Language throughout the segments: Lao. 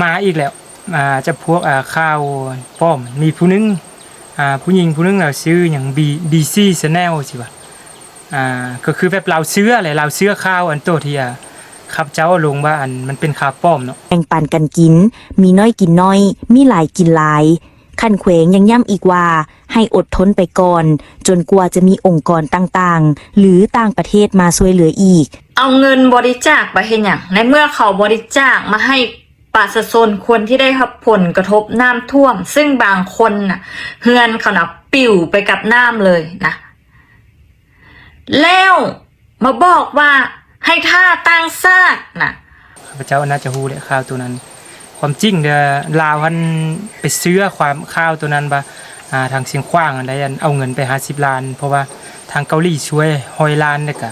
ມາອີກແລ້ວ ອ່າ ຈະພວກ ອ່າ ຂ່າວປ້ອມ ມີຜູ້ໜຶ່ງ ອ່າ ຜູ້ຍິງຜູ້ໜຶ່ງ ລາວຊື່ຫຍັງ ບີ ບີຊີ Channel ຊິວ່າ ອ່າ ກໍຄືແບບລາວເຊື່ອແຫຼະ ລາວເຊື່ອຂ່າວອັນໂຕທີ່ ອ່າ ຂ້າພະເຈົ້າເອົາລົງວ່າ ອັນ ມັນເປັນຂ່າວປ້ອມເນາະ. ແບ່ງປັນກັນກິນ, ມີໜ້ອຍກິນໜ້ອຍ, ມີຫຼາຍກິນຫຼາຍ. ຂັ້ນແຂວງຍັງຢ້ຳອີກວ່າ ໃຫ້ອົດທົນໄປກ່ອນ ຈົນກວ່າຈະມີອົງກອນຕ່າງໆ ຫຼື ຕ່າງປະເທດມາຊ່ວຍເຫຼືອອີກ. ເອົາເງິນບໍລິຈາກໄປເຮັດຫຍັງ? ໃນເມື່ອເຂົາບໍລິຈາກມາໃຫ້ປະຊາຊົນຄົນທີ່ໄດ້ຮັບຜົນກະທົບນ້ຳຖ້ວມ, ຊຶ່ງບາງຄົນນະ ເຮືອນເຂົານະປິວໄປກັບນ້ຳເລີຍນະ. ແລ້ວມາບອກວ່າໃຫ້ຖ້າຕ່າງຊາດນະ. ຂ້າພະເຈົ້າໜ້າຈະຮູ້ແຫຼະຂ່າວໂຕນັ້ນ. ຄວາມຈິງເດີ້ ລາວຫັ້ນໄປເຊື່ອຄວາມ ຂ່າວໂຕນັ້ນວ່າ ອ່າ ທາງຊຽງຂວາງອັນໃດ ອັນເອົາເງິນໄປຫ້າສິບລ້ານ ເພາະວ່າທາງເກົາຫຼີຊ່ວຍຮ້ອຍລ້ານ ແລ້ວກະ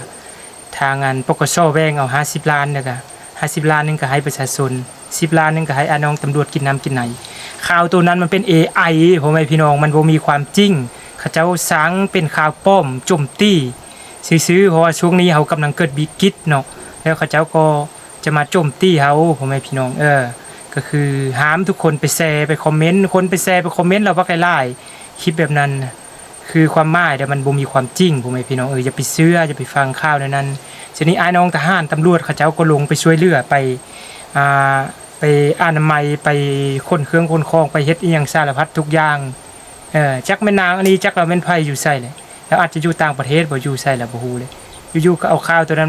ທາງອັນ ປກສ ແບ່ງເອົາຫ້າສິບລ້ານ ແລ້ວກະຫ້າສິບລ້ານໜຶ່ງກະໃຫ້ປະຊາຊົນ ສິບລ້ານໜຶ່ງກະໃຫ້ອ້າຍນ້ອງຕຳຫຼວດກິນນ້ຳກິນໃນ. ຂ່າວໂຕນັ້ນມັນເປັນ ເອໄອ ພໍ່ແມ່ພີ່ນ້ອງ ມັນບໍ່ມີຄວາມຈິງ. ເຂົາເຈົ້າສ້າງເປັນຂ່າວປ້ອມໂຈມຕີຊື່ໆ ເພາະວ່າຊ່ວງນີ້ເຮົາກຳລັງເກີດວິກິດເນາະ ແລ້ວເຂົາເຈົ້າກໍຈະມາໂຈມຕີເຮົາ ພໍ່ແມ່ພີ່ນ້ອງ ເອີ ກໍຄືຫ້າມທຸກຄົນໄປແຊ ໄປຄອມເມັນ ຄົນໄປແຊ ໄປຄອມເມັນລະບັກຫຼາຍໆ ຄລິບແບບນັ້ນນະ ຄືຄວາມໝາຍເດ້ ມັນບໍ່ມີຄວາມຈິງ ພໍ່ແມ່ພີ່ນ້ອງເອີຍ ຢ່າໄປເຊື່ອ ຢ່າໄປຟັງຂ່າວແນວນັ້ນ. ຊະນີ້ອ້າຍນ້ອງທະຫານຕຳຫຼວດເຂົາເຈົ້າກໍລົງໄປຊ່ວຍເຫຼືອ ໄປ ອ່າ ໄປອະນາໄມ ໄປຂົນເຄື່ອງຂົນຂອງ ໄປເຮັດອີ່ຫຍັງສາລະພັດທຸກຢ່າງ. ເອີ ຈັກແມ່ນນາງອັນນີ້ ຈັກລາວແມ່ນໃຜ ຢູ່ໃສແຫຼະ ລາວອາດຈະຢູ່ຕ່າງປະເທດບໍ ຢູ່ໃສລາວບໍ່ຮູ້ເລີຍ. ຢູ່ໆກໍເອົາຂ່າວໂຕນັ້ນ